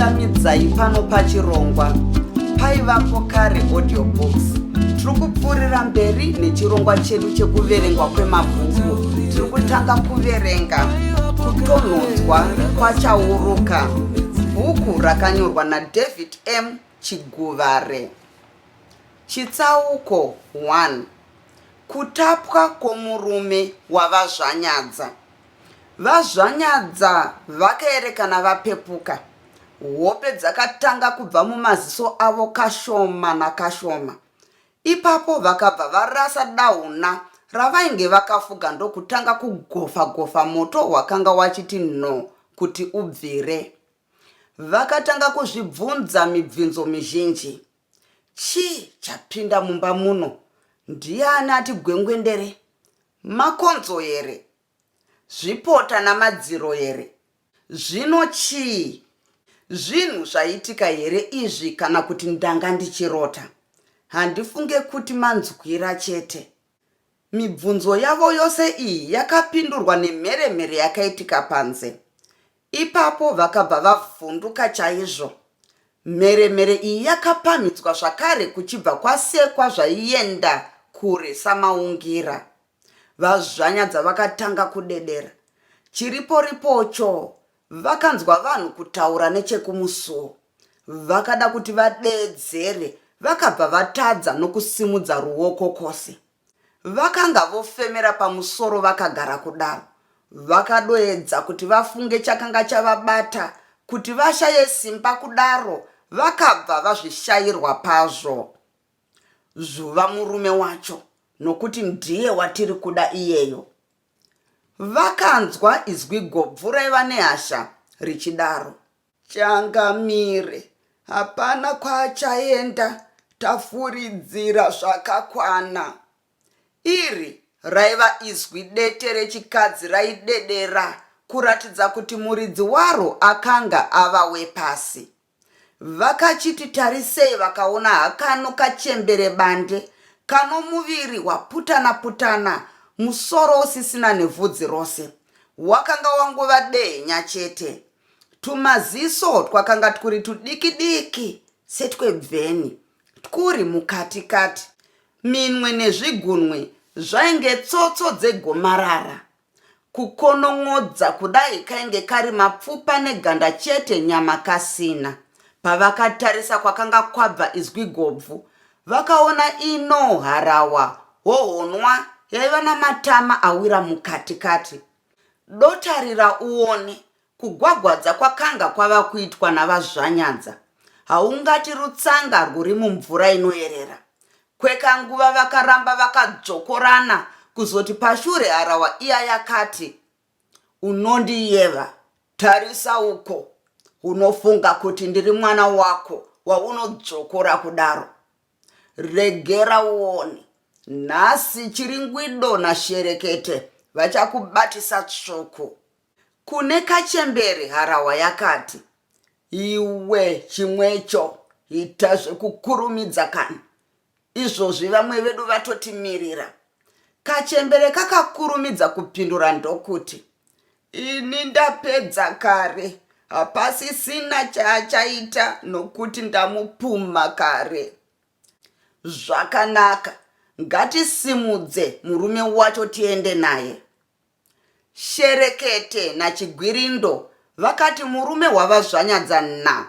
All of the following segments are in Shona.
Tinokuchingamidzai pano pachirongwa Paivapo Kare Audio Books. Tiri kupfuurira mberi nechirongwa chedu chekuverengwa kwemabhuku. Tiri kutanga kuverenga Kutonhodzwa kwaChauruka, bhuku rakanyorwa naDavid M. Chiguvare. Chitsauko 1 Kutapwa kwomurume waVaZvanyadza. VaZvanyadza vakaerekana vapepuka. Hope dzakatanga kubva mumaziso avo kashoma nakashoma. Ipapo vakabva varasa dahuna ravainge vakafuga ndokutanga kugofa-gofa moto wakanga wachiti nho kuti ubvire. Vakatanga kuzvibvunza mibvinzo mizhinji. Chii chapinda mumba muno? Ndiani ati gwengwendere? Makonzo here? Zvipota namadziro here? Zvino chii? Zvinhu zvaitika here izvi kana kuti ndanga ndichirota? Handifunge kuti manzwira chete. Mibvunzo yavo yose iyi yakapindurwa nemheremhere yakaitika panze. Ipapo vakabva vavhunduka chaizvo. Mheremhere iyi yakapamhidzwa zvakare kuchibva kwasekwa zvaienda kure samaungira. VaZvanyadza vakatanga kudedera. Chiriporipocho vakanzwa vanhu kutaura nechekumusuo. Vakada kuti vadeedzere vakabva vatadza nokusimudza ruoko kwose. Vakanga vofemera pamusoro vakagara kudaro. Vakadoedza kuti vafunge chakanga chavabata kuti vashaye simba kudaro vakabva vazvishairwa pazvo. Zuva murume wacho nokuti ndiye watiri kuda iyeyo. Vakanzwa izwi gobvu raiva nehasha richidaro. Changamire, hapana kwaachaenda tafuridzira zvakakwana. Iri raiva izwi dete rechikadzi raidedera kuratidza kuti muridzi waro akanga ava wepasi. Vakachiti tarisei vakaona hakano kachembere bande kano muviri waputana putana musoro usisina nevhudzi rose. Wakanga wangova dehenya chete. Tumaziso twakanga twuri tudiki diki setwebveni twuri mukati kati. Minwe nezvigunwe zvainge tsotso dzegomarara. Kukonon'odza kudai kainge kari mapfupa neganda chete nyama kasina. Pavakatarisa kwakanga kwabva izwi gobvu, vakaona ino harawa hohonwa yaiva namatama awira mukati kati. Dotarira uone kugwagwadza kwakanga kwava kuitwa naVaZvanyadza. Haungati rutsanga rwuri mumvura inoyerera. Kwekanguva vakaramba vakadzvokorana kuzoti pashure harahwa iya yakati, Unondiyeva, tarisa uko, unofunga kuti ndiri mwana wako waunodzvokora kudaro. Regera uone, nhasi Chiringwido naSherekete vachakubatisa tsvuku. Kune kachembere harahwa yakati, Iwe chimwecho ita zvekukurumidza kani. Izvozvi vamwe vedu vatotimirira. Kachembere kakakurumidza kupindura ndokuti, Ini ndapedza kare, hapasisina chaachaita nokuti ndamupumha kare. Zvakanaka, ngatisimudze murume wacho tiende naye. Sherekete naChigwirindo vakati murume wavaZvanyadza na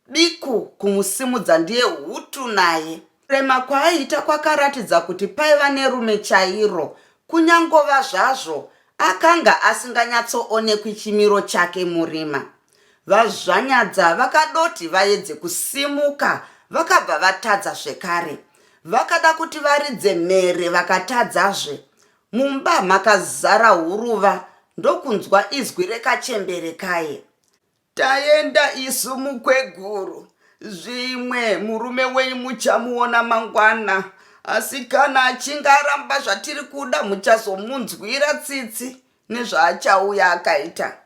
Biku kumusimudza ndiye hutu naye. Kurema kwaaiita kwakaratidza kuti paiva nerume chairo kunyangova zvazvo akanga asinganyatsoonekwi chimiro chake murima. VaZvanyadza vakadoti vaedze kusimuka vakabva vatadza zvekare. Vakada kuti varidze mhere vakatadzazve. Mumba makazara huruva ndokunzwa izwi rekachembere kaye. Taenda isu mukweguru, zvimwe murume wenyu muchamuona mangwana, asi kana achinge aramba zvatiri kuda muchazomunzwira tsitsi nezvaachauya akaita.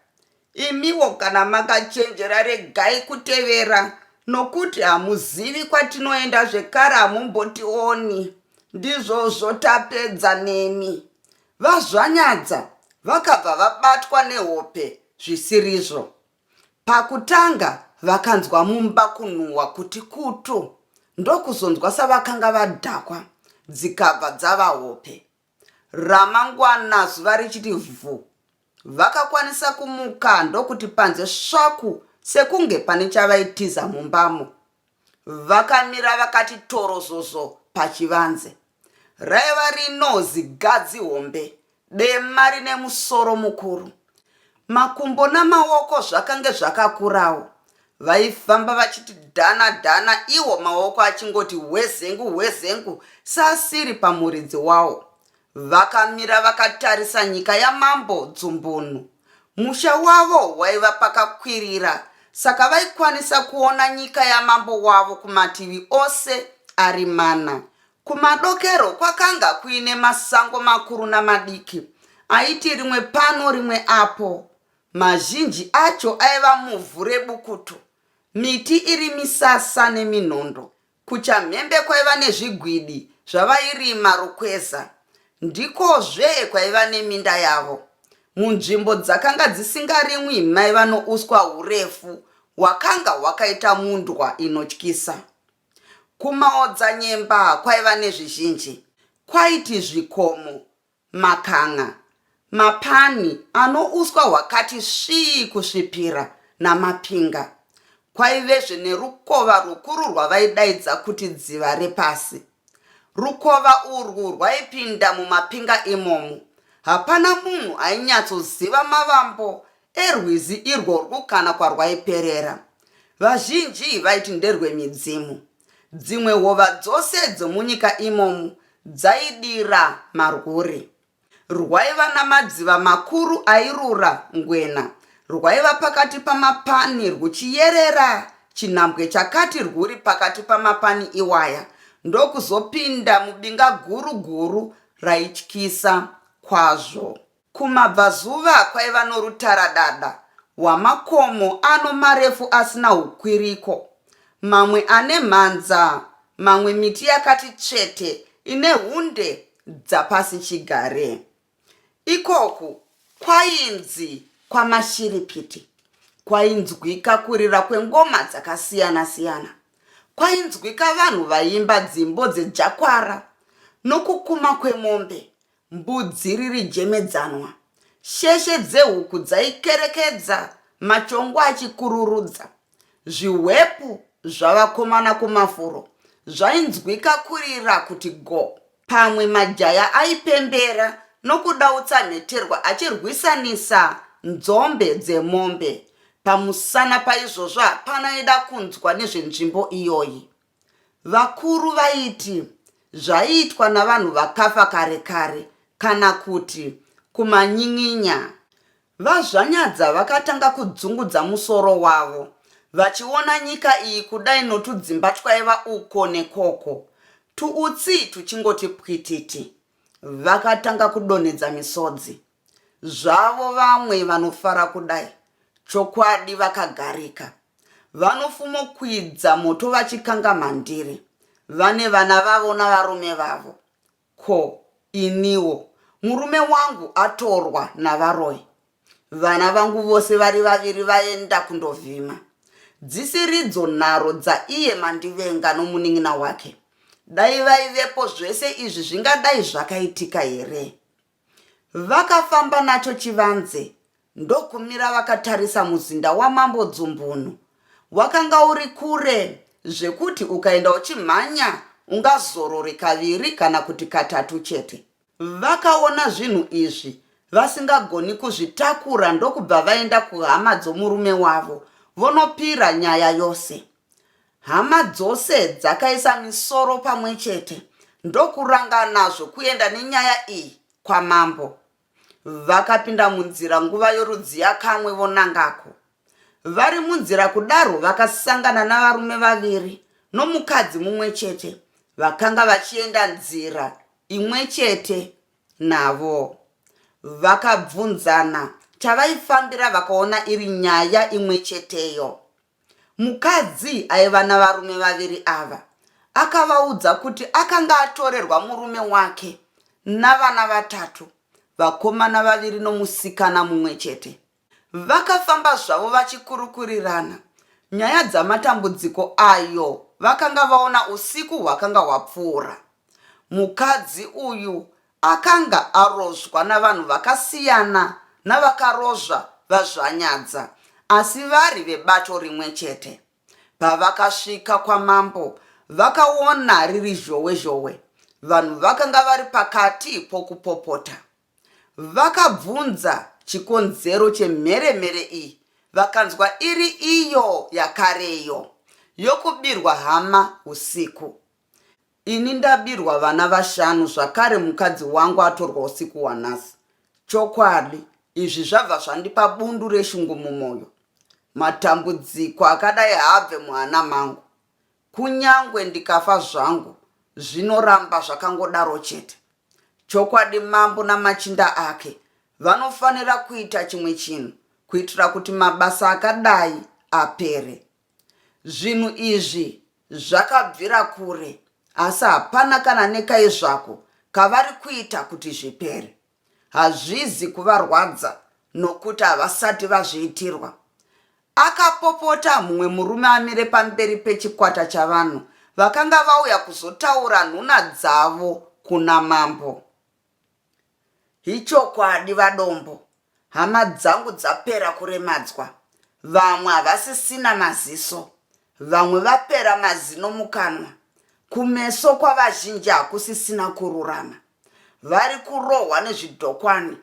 Imiwo kana makachenjera regai kutevera nokuti hamuzivi kwatinoenda zvekare hamumbotioni. Ndizvozvo tapedza nemi. VaZvanyadza vakabva vabatwa nehope zvisirizvo. Pakutanga vakanzwa mumba kunhuhwa kuti kutu ndokuzonzwa savakanga vadhakwa dzikabva dzava hope. Ramangwana zuva richiti vhu, vakakwanisa kumuka ndokuti panze svaku sekunge pane chavaitiza mumbamo. Vakamira vakati torozozo pachivanze. Raiva rino zigadzi hombe, dema rine musoro mukuru. Makumbo namaoko zvakange zvakakurawo. Vaifamba vachiti dhana dhana iwo maoko achingoti hwezengu hwezengu saasiri pamuridzi wawo. Vakamira vakatarisa nyika yamambo Dzumbunu. Musha wavo waiva pakakwirira saka vaikwanisa kuona nyika yamambo wavo kumativi ose ari mana. Kumadokero kwakanga kuine masango makuru namadiki aiti rimwe pano rimwe apo. Mazhinji acho aiva muvhu rebukutu, miti iri misasa neminondo. Kuchamhembe kwaiva nezvigwidi zvavairima rukweza. Ndikozve kwaiva neminda yavo. Munzvimbo dzakanga dzisingarimwi maiva nouswa hurefu hwakanga hwakaita mundwa inotyisa. Kumaodzanyemba kwaiva nezvizhinji. Kwaiti zvikomo, makan'a, mapani anouswa hwakati svii kusvipira namapinga. Kwaivezve nerukova rukuru rwavaidaidza kuti dziva repasi. Rukova urwu rwaipinda mumapinga imomo. Hapana munhu ainyatsoziva mavambo erwizi irworwu kana kwarwaiperera. Vazhinji vaiti nderwemidzimu. Dzimwe hova dzose dzomunyika imomu dzaidira marwuri. Rwaiva namadziva makuru airura ngwena. Rwaiva pakati pamapani rwuchiyerera chinhambwe chakati rwuri pakati pamapani iwaya ndokuzopinda mubinga guru guru raityisa kwazvo. Kumabvazuva kwaiva norutaradada hwamakomo ano marefu asina hukwiriko, mamwe ane mhanza, mamwe miti yakati tsvete ine hunde dzapasichigare. Ikoku kwainzi kwamashiripiti. Kwainzwika kurira kwengoma dzakasiyana-siyana. Kwainzwika vanhu vaiimba dzimbo dzejakwara nokukuma kwemombe Mbudzi riri jemedzanwa. Sheshe dzehuku dzaikerekedza machongwe achikururudza. Zvihwepu zvavakomana kumafuro zvainzwika kurira kuti go. Pamwe majaya aipembera nokudautsa mheterwa achirwisanisa nzombe dzemombe. Pamusana paizvozvo hapana aida kunzwa nezvenzvimbo iyoyi. Vakuru vaiti zvaiitwa navanhu vakafa kare kare kana kuti kumanyin'inya. VaZvanyadza vakatanga kudzungudza musoro wavo vachiona nyika iyi kudai notudzimba twaiva uko nekoko, tuutsi tuchingoti pwititi. Vakatanga kudonhedza misodzi. Zvavo vamwe vanofara kudai, chokwadi vakagarika. Vanofumokwidza moto vachikanga mhandiri. Vane vana vavo navarume vavo. Ko, iniwo? Murume wangu atorwa navaroyi. Vana vangu vose vari vaviri vaenda kundovhima. Dzisiridzo nharo dzaiye Mandivenga nomunin'ina wake. Dai vaivepo zvese izvi zvingadai zvakaitika here? Vakafamba nacho chivanze ndokumira vakatarisa muzinda waMambo Dzumbunu. Wakanga uri kure zvekuti ukaenda uchimhanya ungazorore kaviri kana kuti katatu chete. Vakaona zvinhu izvi vasingagoni kuzvitakura ndokubva vaenda kuhama dzomurume wavo vonopira nyaya yose. Hama dzose dzakaisa misoro pamwe chete ndokurangana zvokuenda nenyaya iyi kwamambo. Vakapinda munzira nguva yorudziyakamwe vonangako. Vari munzira kudaro vakasangana navarume vaviri nomukadzi mumwe chete vakanga vachienda nzira imwe chete navo. Vakabvunzana chavaifambira vakaona iri nyaya imwe cheteyo. Mukadzi aiva navarume vaviri ava akavaudza kuti akanga atorerwa murume wake navana vatatu, vakomana vaviri nomusikana mumwe chete. Vakafamba zvavo vachikurukurirana nyaya dzamatambudziko ayo vakanga vaona usiku hwakanga hwapfuura. Mukadzi uyu akanga arozvwa navanhu vakasiyana navakarozva vaZvanyadza asi vari vebato rimwe chete. Pavakasvika kwamambo vakaona riri zhowe zhowe, vanhu vakanga vari pakati pokupopota. Vakabvunza chikonzero chemheremhere iyi vakanzwa iri iyo yakareyo yokubirwa hama usiku. Ini ndabirwa vana vashanu zvakare mukadzi wangu atorwa usiku hwanhasi. Chokwadi izvi zvabva zvandipa bundu reshungu mumoyo. Matambudziko akadai haabve muhana mangu. Kunyangwe ndikafa zvangu zvinoramba zvakangodaro chete. Chokwadi mambo namachinda ake vanofanira kuita chimwe chinhu kuitira kuti mabasa akadai apere. Zvinhu izvi zvakabvira kure asi hapana kana nekai zvako kavari kuita kuti zvipere. Hazvizi kuvarwadza nokuti havasati vazviitirwa. Akapopota mumwe murume amire pamberi pechikwata chavanhu vakanga vauya kuzotaura nhuna dzavo kuna mambo. Ichokwadi vaDombo, hama dzangu dzapera kuremadzwa. Vamwe havasisina maziso, vamwe vapera mazino mukanwa. Kumeso kwavazhinji hakusisina kururama. Vari kurohwa nezvidhokwani.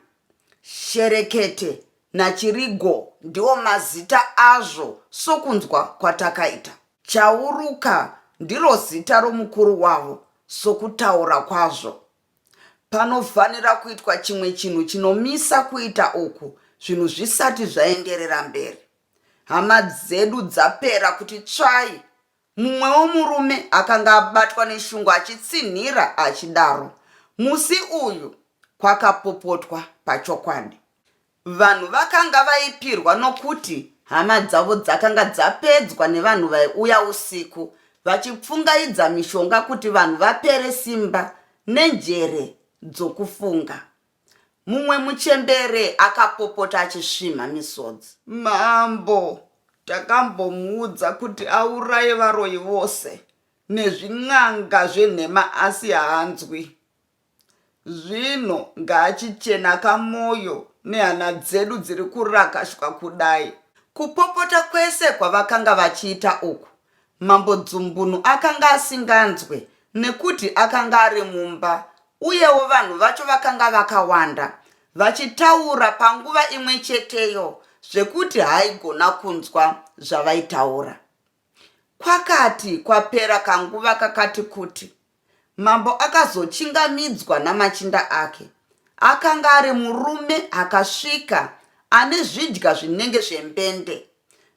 Sherekete naChirigo ndiwo mazita azvo sokunzwa kwatakaita. Chauruka ndiro zita romukuru wavo sokutaura kwazvo. Panofanira kuitwa chimwe chinhu chinomisa kuita uku zvinhu zvisati zvaenderera mberi. Hama dzedu dzapera kuti tsvai, mumwewo murume akanga abatwa neshungu achitsinhira achidaro. Musi uyu kwakapopotwa pachokwadi. Vanhu vakanga vaipirwa nokuti hama dzavo dzakanga dzapedzwa nevanhu vaiuya usiku vachipfungaidza mishonga kuti vanhu vapere simba nenjere dzokufunga. Mumwe muchembere akapopota achisvimha misodzi. Mambo takambomuudza kuti auraye varoyi vose nezvin'anga zvenhema asi haanzwi. Zvino ngaachichena kamoyo nehana dzedu dziri kurakashwa kudai. Kupopota kwese kwavakanga vachiita uku, Mambo Dzumbunu akanga asinganzwe nekuti akanga ari mumba uyewo vanhu vacho vakanga vakawanda vachitaura panguva imwe cheteyo zvekuti haaigona kunzwa zvavaitaura. Kwakati kwapera kanguva kakati kuti, mambo akazochingamidzwa namachinda ake. Akanga ari murume akasvika ane zvidya zvinenge zvembende,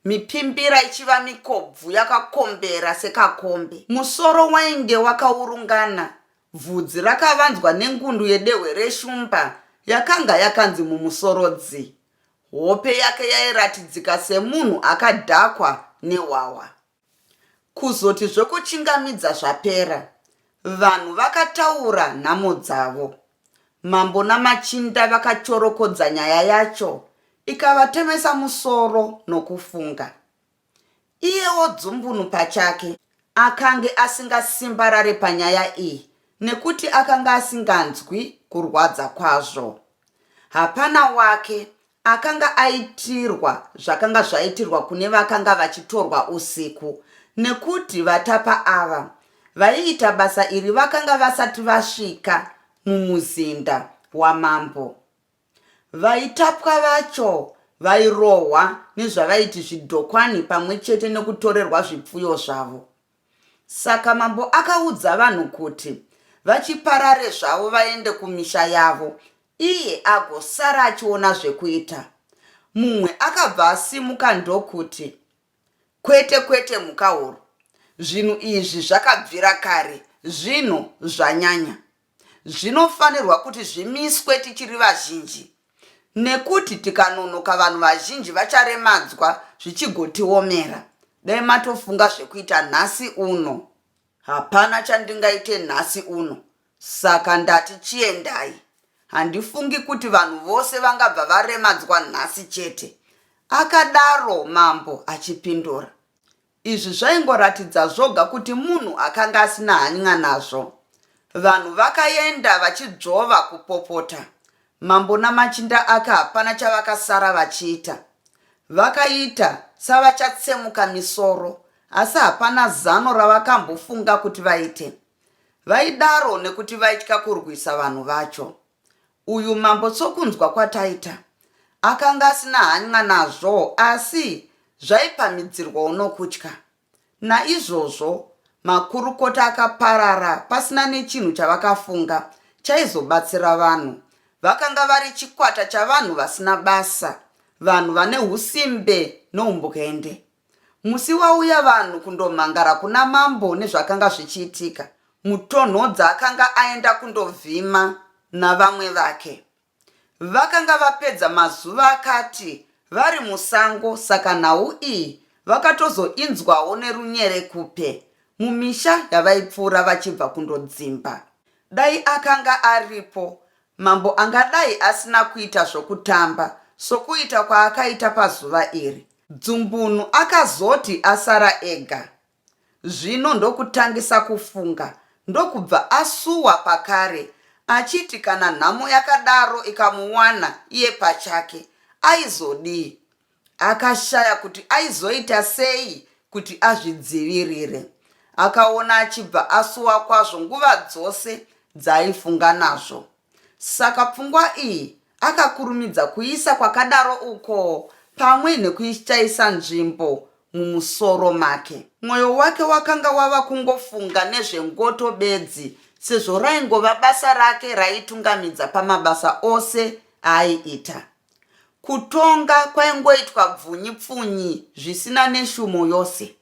mipimbira ichiva mikobvu yakakombera sekakombe. Musoro wainge wakaurungana, bvudzi rakavanzwa nengundu yedehwe reshumba yakanga yakanzi mumusoro dzi. Hope yake yairatidzika semunhu akadhakwa nehwahwa. Kuzoti zvokuchingamidza zvapera, vanhu vakataura nhamo dzavo. Mambo namachinda vakachorokodza nyaya yacho ikavatemesa musoro nokufunga. Iyewo Dzumbunu pachake akange asingasimbarare panyaya iyi nekuti akanga asinganzwi kurwadza kwazvo. Hapana wake akanga aitirwa zvakanga zvaitirwa kune vakanga vachitorwa usiku nekuti vatapa ava vaiita basa iri vakanga vasati vasvika mumuzinda wamambo. Vaitapwa vacho vairohwa nezvavaiti zvidhokwani pamwe chete nekutorerwa zvipfuyo zvavo. Saka mambo akaudza vanhu kuti vachiparare zvavo vaende kumisha yavo iye agosara achiona zvekuita. Mumwe akabva asimuka ndokuti, Kwete kwete Mhukahuru, zvinhu izvi zvakabvira kare, zvinhu zvanyanya. Zvinofanirwa kuti zvimiswe tichiri vazhinji nekuti tikanonoka vanhu vazhinji vacharemadzwa zvichigotiomera. Dai matofunga zvekuita nhasi uno. Hapana chandingaite nhasi uno saka ndati chiendai. Handifungi kuti vanhu vose vangabva varemadzwa nhasi chete. Akadaro mambo achipindura. Izvi zvaingoratidza zvoga kuti munhu akanga asina hanyn'a nazvo. Vanhu vakaenda vachidzvova kupopota. Mambo namachinda ake hapana chavakasara vachiita. Vakaita savachatsemuka misoro asi hapana zano ravakambofunga kuti vaite. Vaidaro nekuti vaitya kurwisa vanhu vacho. Uyu mambo sokunzwa kwataita, akanga asina hanyn'a nazvo asi zvaipamhidzirwawo nokutya. Naizvozvo makurukota akaparara pasina nechinhu chavakafunga chaizobatsira vanhu. Vakanga vari chikwata chavanhu vasina basa, vanhu vane usimbe noumbwende. Musi wauya vanhu kundomhangara kuna mambo nezvakanga zvichiitika, Mutonhodza akanga aenda kundovhima navamwe vake. Vakanga vapedza mazuva akati vari musango saka nhau iyi vakatozoinzwawo nerunyerekupe mumisha yavaipfuura vachibva kundodzimba. Dai akanga aripo, mambo angadai asina kuita zvokutamba sokuita kwaakaita pazuva iri. Dzumbunu akazoti asara ega zvino ndokutangisa kufunga ndokubva asuwa pakare achiti kana nhamo yakadaro ikamuwana iye pachake aizodii. Akashaya kuti aizoita sei kuti azvidzivirire. Akaona achibva asuwa kwazvo nguva dzose dzaaifunga nazvo. Saka pfungwa iyi akakurumidza kuiisa kwakadaro uko pamwe nekuishaisa nzvimbo mumusoro make. Mwoyo wake wakanga wava kungofunga nezvengoto bedzi sezvo raingova basa rake raitungamidza pamabasa ose aaiita. Kutonga kwaingoitwa bvunyi pfunyi zvisina neshumo yose.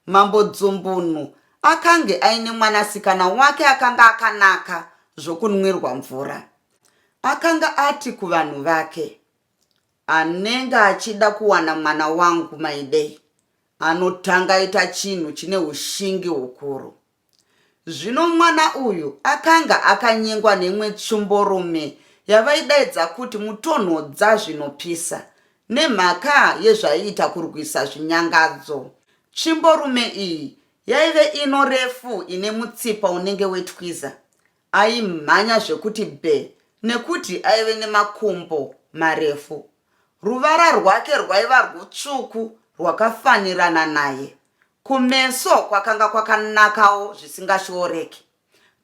Mambo Dzumbunu akange aine mwanasikana wake akanga akanaka zvokunwirwa mvura. Akanga ati kuvanhu vake, Anenge achida kuwana mwana wangu Maidei anotanga aita chinhu chine ushingi hukuru. Zvino mwana uyu akanga akanyengwa neimwe tsvimborume yavaidaidza kuti Mutonhodza zvinopisa nemhaka yezvaiita kurwisa zvinyangadzo. Tsvimborume iyi yaive ino refu ine mutsipa unenge wetwiza. Aimhanya zvekuti bhe nekuti aive nemakumbo marefu. Ruvara rwake rwaiva rwutsvuku rwakafanirana naye. Kumeso kwakanga kwakanakawo zvisingashooreki.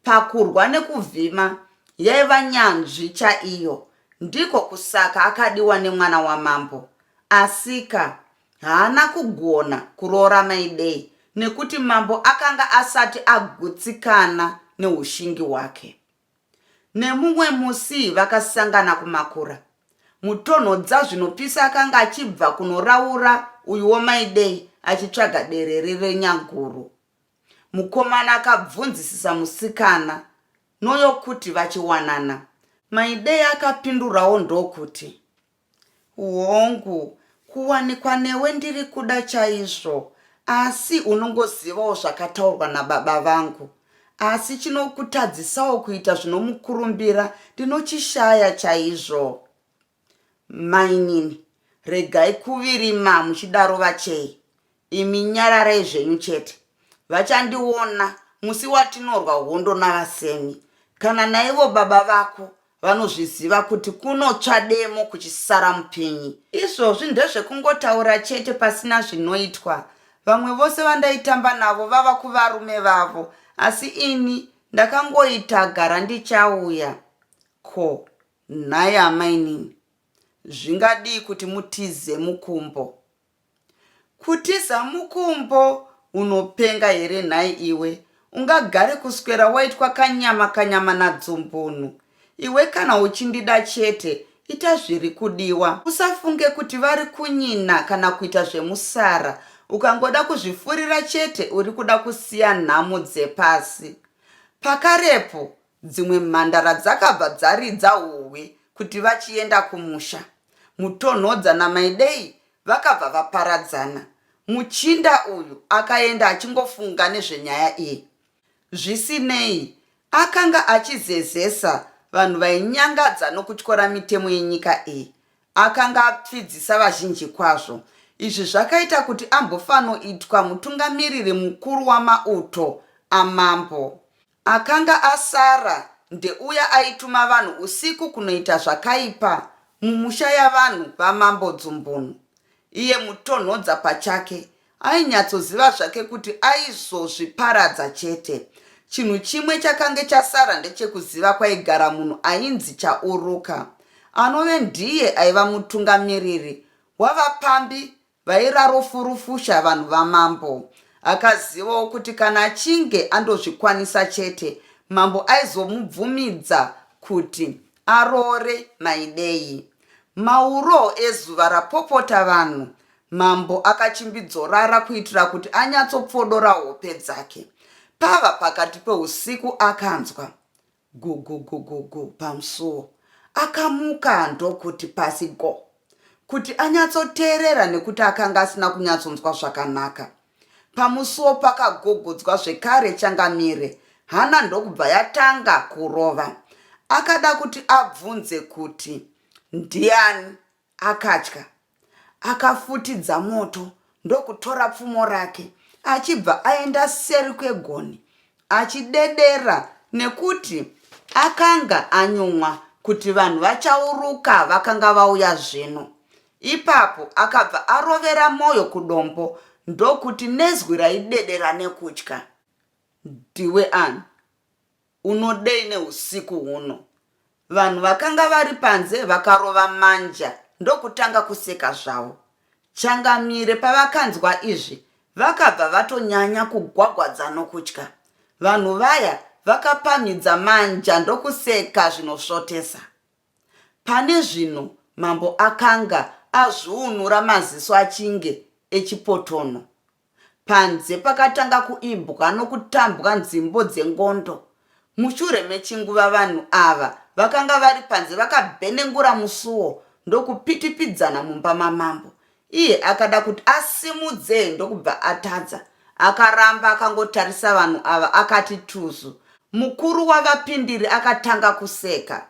Pakurwa nekuvhima yaiva nyanzvi chaiyo ndiko kusaka akadiwa nemwana wamambo. Asika haana kugona kuroora Maidei nekuti mambo akanga asati agutsikana neushingi hwake. Nemumwe musi vakasangana kumakura. Mutonhodza zvinopisa akanga achibva kunoraura uyuwo Maidei achitsvaga derere renyaguru. Mukomana akabvunzisisa musikana noyokuti vachiwanana. Maidei akapindurawo ndokuti, Hongu, kuwanikwa newe ndiri kuda chaizvo asi unongozivawo zvakataurwa nababa vangu. Asi chinokutadzisawo kuita zvinomukurumbira ndinochishaya chaizvo. Mainini, regai kuvirima muchidaro vachei. Imi nyararai zvenyu chete. Vachandiona musi watinorwa hondo navasemi. Kana naivo baba vako vanozviziva kuti kunotsva demo kuchisara mupinyi. Izvozvi ndezvekungotaura chete pasina zvinoitwa. Vamwe vose vandaitamba navo vava kuvarume vavo asi ini ndakangoita gara ndichauya. Ko, nhai amainini, zvingadii kuti mutize mukumbo? Kutiza mukumbo unopenga here nhai iwe ungagare kuswera waitwa kanyama kanyama naDzumbunu iwe kana uchindida chete ita zviri kudiwa usafunge kuti vari kunyina kana kuita zvemusara ukangoda kuzvifurira chete uri kuda kusiya nhamo dzepasi pakarepo Dzimwe mhandara dzakabva dzaridza huhwi kuti vachienda kumusha. Mutonhodza naMaidei vakabva vaparadzana. Muchinda uyu akaenda achingofunga nezvenyaya iyi. Zvisinei, akanga achizezesa vanhu vainyangadza nokutyora mitemo yenyika iyi. Akanga apfidzisa vazhinji kwazvo. Izvi zvakaita kuti ambofanoitwa mutungamiriri mukuru wamauto amambo. Akanga asara ndeuya aituma vanhu usiku kunoita zvakaipa mumusha yavanhu vamambo Dzumbunu. Iye Mutonhodza pachake ainyatsoziva zvake kuti aizozviparadza chete. Chinhu chimwe chakange chasara ndechekuziva kwaigara munhu ainzi Chauruka, anove ndiye aiva mutungamiriri wavapambi vairarofurufusha vanhu vamambo. Akazivawo kuti kana achinge andozvikwanisa chete, mambo aizomubvumidza kuti aroore Maidei. Mauro ezuva rapopota vanhu, mambo akachimbidzorara kuitira kuti anyatsopfodora hope dzake. Pava pakati peusiku akanzwa gugugugugu pamusuwo. Akamuka ndokuti pasi go kuti anyatsoteerera nekuti akanga asina kunyatsonzwa zvakanaka. Pamusuwo pakagogodzwa zvekare changamire, hana ndokubva yatanga kurova. Akada kuti abvunze kuti ndiani, akatya. Akafutidza moto ndokutora pfumo rake achibva aenda seri kwegonhi achidedera nekuti akanga anyumwa kuti vanhu vachauruka vakanga vauya zvino. Ipapo akabva arovera moyo kudombo ndokuti nezwi raidedera nekutya, Ndiwe ani? Unodei neusiku huno? Vanhu vakanga vari panze vakarova manja ndokutanga kuseka zvavo. Changamire pavakanzwa izvi vakabva vatonyanya kugwagwadza nokutya. Vanhu vaya vakapamhidza manja ndokuseka zvinosvotesa. Pane zvino mambo akanga azvuunura maziso achinge echipotono. Panze pakatanga kuimbwa nokutambwa nzimbo dzengondo. Mushure mechinguva vanhu ava vakanga vari panze vakabhenengura musuwo ndokupitipidzana mumba mamambo. Iye akada kuti asimudze ndokubva atadza. Akaramba akangotarisa vanhu ava akati tuzu. Mukuru wavapindiri akatanga kuseka.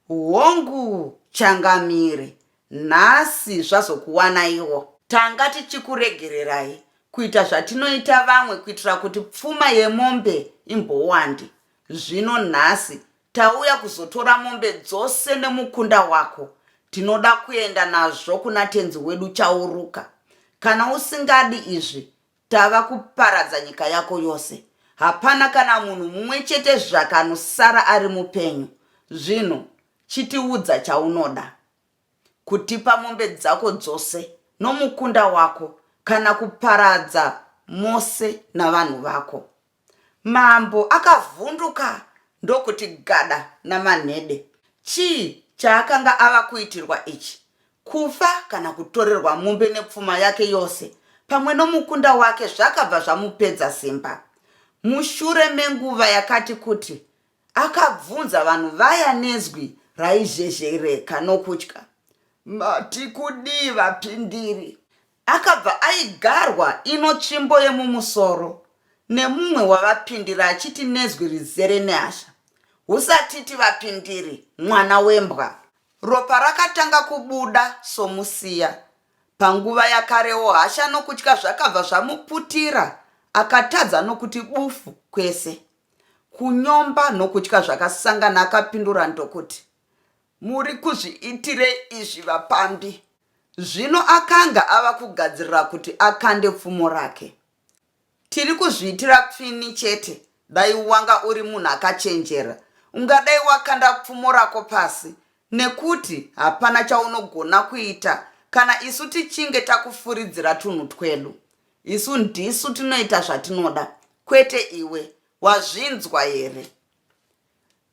Hongu changamire, nhasi zvazokuwanaiwo. Tanga tichikuregererai kuita zvatinoita vamwe kuitira kuti pfuma yemombe imbowande. Zvino nhasi tauya kuzotora mombe dzose nemukunda wako. Tinoda kuenda nazvo kuna tenzi wedu Chauruka. Kana usingadi izvi Tava kuparadza nyika yako yose. Hapana kana munhu mumwe chete zvake anosara ari mupenyu. Zvino chitiudza chaunoda. Kutipa mombe dzako dzose nomukunda wako kana kuparadza mose navanhu vako. Mambo akavhunduka ndokuti gada namanhede. Chii chaakanga ava kuitirwa ichi? Kufa kana kutorerwa mombe nepfuma yake yose pamwe nomukunda wake zvakabva zvamupedza simba. Mushure menguva yakati kuti, akabvunza vanhu vaya nezwi raizhezhereka nokutya, Mati kudii vapindiri? Akabva aigarwa ino tsvimbo yemumusoro nemumwe wavapindiri achiti nezwi rizere nehasha, Usatiti vapindiri, mwana wembwa! Ropa rakatanga kubuda somusiya. Panguva yakarewo hasha nokutya zvakabva zvamuputira akatadza nokuti bufu kwese. Kunyomba nokutya zvakasangana akapindura ndokuti, Muri kuzviitirei izvi vapambi? Zvino akanga ava kugadzirira kuti akande pfumo rake. Tiri kuzviitira pfini chete, dai wanga uri munhu akachenjera ungadai wakanda pfumo rako pasi nekuti hapana chaunogona kuita kana isu tichinge takufuridzira tunhu twedu. Isu ndisu tinoita zvatinoda kwete iwe, wazvinzwa here?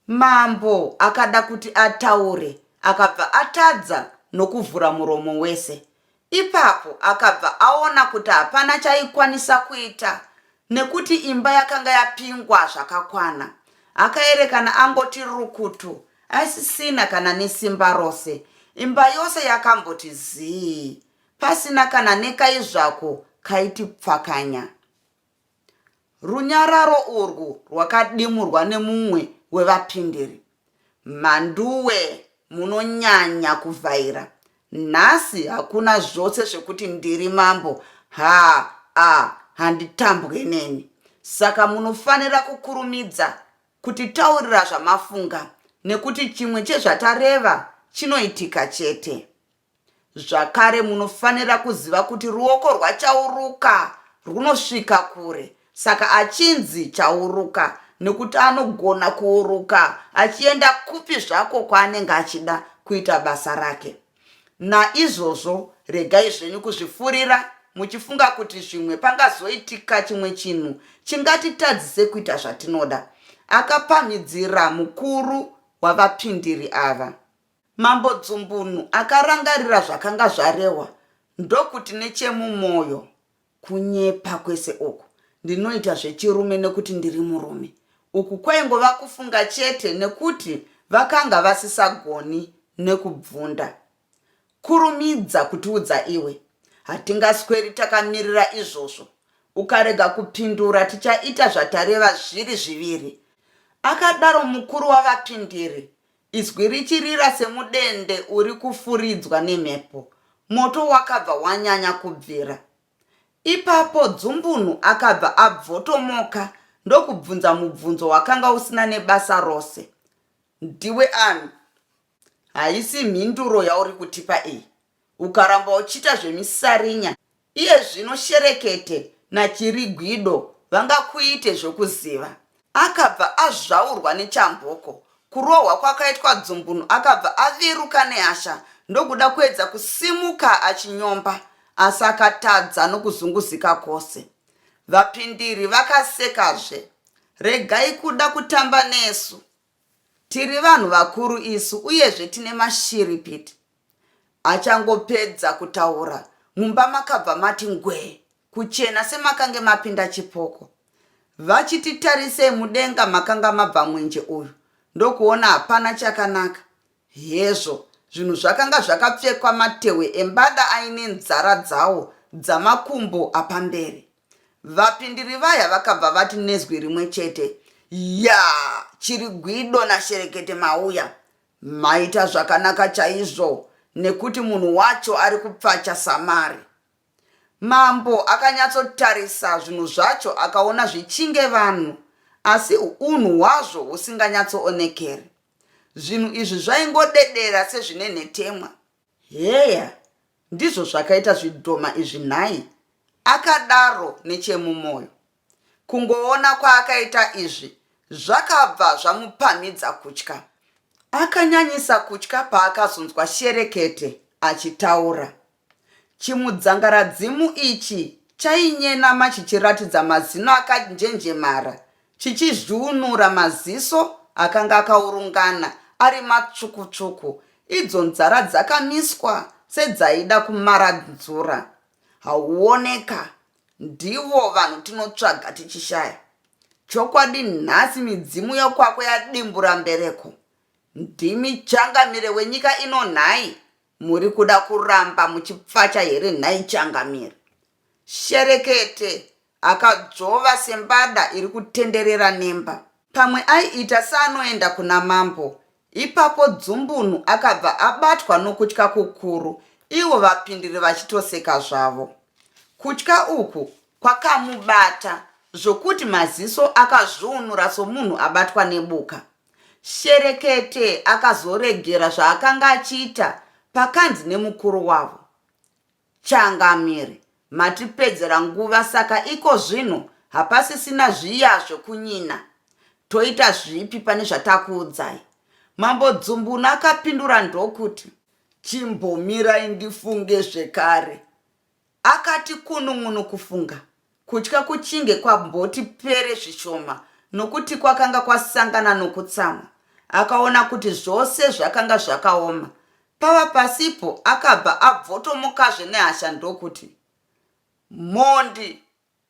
Mambo akada kuti ataure akabva atadza nokuvhura muromo wese. Ipapo akabva aona kuti hapana chaikwanisa kuita nekuti imba yakanga yapingwa zvakakwana. Akaerekana angoti rukutu asisina kana nesimba rose. Imba yose yakamboti zii pasina kana nekai zvako kaiti pfakanya. Runyararo urwu rwakadimurwa nemumwe wevapindiri. Mhanduwe munonyanya kuvhaira. Nhasi hakuna zvose zvekuti ndiri mambo ha a handitambwe neni. Saka munofanira kukurumidza kutitaurira zvamafunga nekuti chimwe chezvatareva chinoitika chete. Zvakare munofanira kuziva kuti ruoko rwaChauruka rwunosvika kure saka achinzi Chauruka nekuti anogona kuuruka achienda kupi zvako kwaanenge achida kuita basa rake. Naizvozvo regai zvenyu kuzvifurira muchifunga kuti zvimwe pangazoitika chimwe chinhu chingatitadzise kuita zvatinoda, akapamhidzira mukuru wavapindiri ava. Mambo Dzumbunu akarangarira zvakanga zvarehwa ndokuti nechemumoyo, Kunyepa kwese uku. Ndinoita zvechirume nekuti ndiri murume. Uku kwaingova kufunga chete nekuti vakanga vasisagoni nekubvunda. Kurumidza kutiudza iwe. Hatingasweri takamirira izvozvo. Ukarega kupindura tichaita zvatareva zviri zviviri, akadaro mukuru wavapindiri Izwi richirira semudende uri kufuridzwa nemhepo, moto wakabva wanyanya kubvira. Ipapo Dzumbunu akabva abvotomoka ndokubvunza mubvunzo wakanga usina nebasa rose. Ndiwe ani? Haisi mhinduro yauri kutipa iyi. Ukaramba uchiita zvemisarinya iye zvino Sherekete naChirigwido vangakuite zvekuziva. Akabva azvaurwa nechamboko. Kurohwa kwakaitwa Dzumbunu akabva aviruka nehasha ndokuda kuedza kusimuka achinyomba asi akatadza nokuzunguzika kwose. Vapindiri vakasekazve. Regai kuda kutamba nesu. Tiri vanhu vakuru isu uyezve tine mashiripiti. Achangopedza kutaura, mumba makabva mati ngwee kuchena semakange mapinda chipoko. Vachiti tarisei mudenga makanga mabva mwenje uyu ndokuona hapana chakanaka. Hezvo, zvinhu zvakanga zvakapfekwa matehwe embada aine nzara dzawo dzamakumbo apamberi. Vapindiri vaya vakabva vati nezwi rimwe chete, Yaa, Chirigwido naSherekete mauya. Maita zvakanaka chaizvo nekuti munhu wacho ari kupfacha samare. Mambo akanyatsotarisa zvinhu zvacho akaona zvichinge vanhu asi unhu hwazvo husinganyatsoonekeri. Zvinhu izvi zvaingodedera sezvine nhetemwa. Heya, ndizvo zvakaita zvidhoma izvi nhai? Akadaro nechemumoyo. Kungoona kwaakaita izvi zvakabva zvamupamhidza kutya. Akanyanyisa kutya paakazonzwa Sherekete achitaura. Chimudzangaradzimu ichi chainyenama chichiratidza mazino akanjenjemara chichizvuunura maziso akanga akaurungana ari matsvuku-tsvuku, idzo nzara dzakamiswa sedzaida kumaranzura. Hauoneka, ndivo vanhu tinotsvaga tichishaya. Chokwadi nhasi midzimu yokwako yadimbura mbereko. Ndimi changamire wenyika ino nhai? Muri kuda kuramba muchipfacha here nhai changamire? Sherekete akadzvova sembada iri kutenderera nemba. Pamwe aiita seanoenda kuna mambo. Ipapo Dzumbunu akabva abatwa nokutya kukuru ivo vapindiri vachitoseka zvavo. Kutya uku kwakamubata zvokuti maziso akazvuunura somunhu abatwa nebuka. Sherekete akazoregera zvaakanga achiita pakanzi nemukuru wavo, Changamire, matipedzera nguva saka ikozvino hapasisina zviya zvekunyina. Toita zvipi pane zvatakuudzai? Mambo Dzumbunu akapindura ndokuti, Chimbomirai ndifunge zvekare. Akati kunun'unu kufunga, kutya kuchinge kwamboti pere zvishoma nokuti kwakanga kwasangana nokutsamwa. Akaona kuti zvose zvakanga zvakaoma. Pava pasipo akabva abvotomokazve nehasha ndokuti, Mhondi!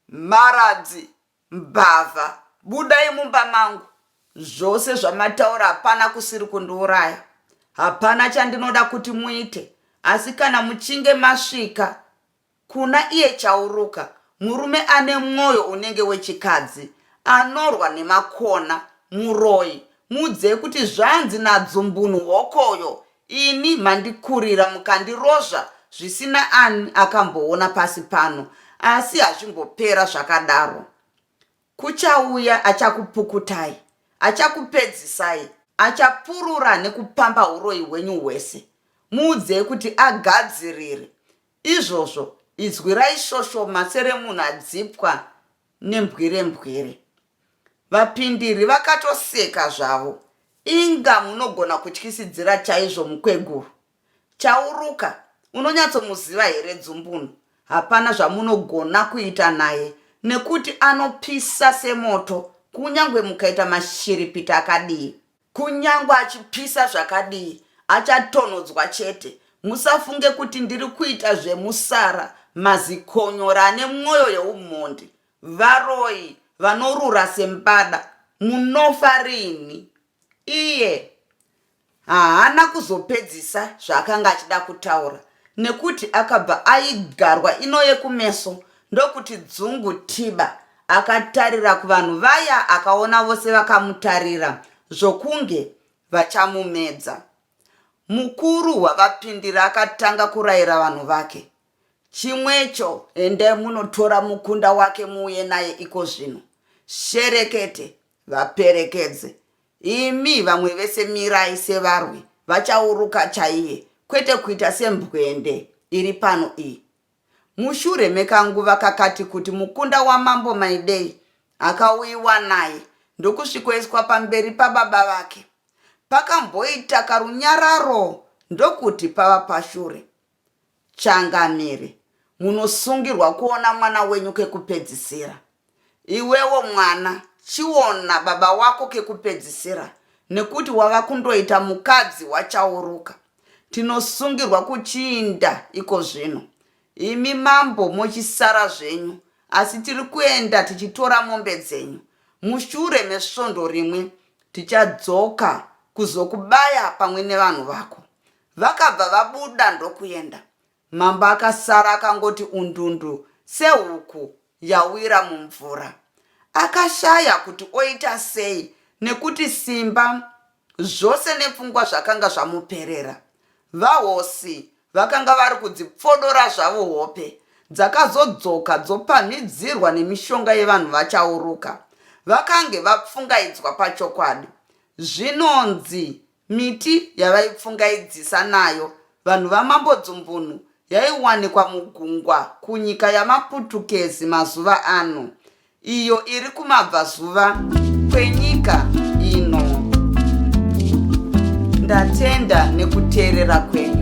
Mharadzi! Mbavha! Budai mumba mangu! Zvose zvamataura hapana kusiri kundiuraya. Hapana chandinoda kuti muite asi kana muchinge masvika kuna iye Chauruka, murume ane mwoyo unenge wechikadzi, anorwa nemakona, muroyi, muudzei kuti zvanzi naDzumbunu hokoyo. Ini mandikurira mukandirozva zvisina ani akamboona pasi pano asi hazvimbopera zvakadaro. Kuchauya achakupukutai, achakupedzisai, achapurura nekupamba huroyi hwenyu hwese. Muudzei kuti agadzirire. Izvozvo izwi raishoshoma seremunhu adzipwa nembwirembwire. Vapindiri vakatoseka zvavo. Inga munogona kutyisidzira chaizvo mukweguru. Chauruka, unonyatsomuziva here Dzumbunu? Hapana zvamunogona kuita naye nekuti anopisa semoto kunyangwe mukaita mashiripiti akadii. Kunyangwe achipisa zvakadii achatonhodzwa chete. Musafunge kuti ndiri kuita zvemusara mazikonyora ane mwoyo yeumhondi. Varoyi vanorura sembada munofa rinhi? Iye haana kuzopedzisa zvaakanga achida kutaura nekuti akabva aigarwa ino yekumeso ndokuti dzungu tiba. Akatarira kuvanhu vaya akaona vose vakamutarira zvokunge vachamumedza. Mukuru wavapindira akatanga kurayira vanhu vake. Chimwecho endai munotora mukunda wake muuye naye ikozvino. Sherekete vaperekedze. Imi vamwe vese mirai sevarwi vachauruka chaiye kwete kuita sembwende iri pano iyi. Mushure mekanguva kakati kuti mukunda wamambo Maidei akauyiwa naye ndokusvikoiswa pamberi pababa vake. Pakamboita karunyararo ndokuti pava pashure. Changamire, munosungirwa kuona mwana wenyu kekupedzisira. Iwewo mwana, chiona baba wako kekupedzisira nekuti wava kundoita mukadzi waChauruka. Tinosungirwa kuchiinda ikozvino. Imi mambo mochisara zvenyu asi tiri kuenda tichitora mombe dzenyu. Mushure mesvondo rimwe tichadzoka kuzokubaya pamwe nevanhu vako. Vakabva vabuda ndokuenda. Mambo akasara akangoti undundu sehuku yawira mumvura. Akashaya kuti oita sei nekuti simba zvose nepfungwa zvakanga zvamuperera. Vahosi vakanga vari kudzipfodora zvavo hope dzakazodzoka dzopamhidzirwa nemishonga yevanhu vachauruka. Vakange vapfungaidzwa pachokwadi. Zvinonzi Miti yavaipfungaidzisa nayo vanhu vaMambo Dzumbunu yaiwanikwa mugungwa kunyika yamaPutukezi mazuva ano, iyo iri kumabvazuva kwenyika ino. Ndatenda nekuteerera kwenyu.